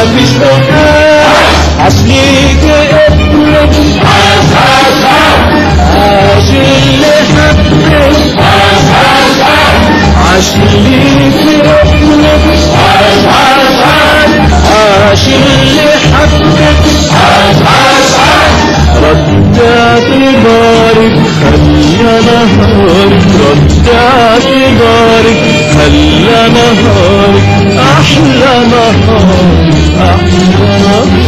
مفيش محال. عاش ليك ابنك، عاش عاش عاش اللي حبك، عاش عاش عاش ليك ابنك، عاش عاش عاش اللي حبك، عاش عاش عاش. رد اعتبارك خلى نهارك، رد اعتبارك خلى نهارك أحلى نهار، أحلى نهار.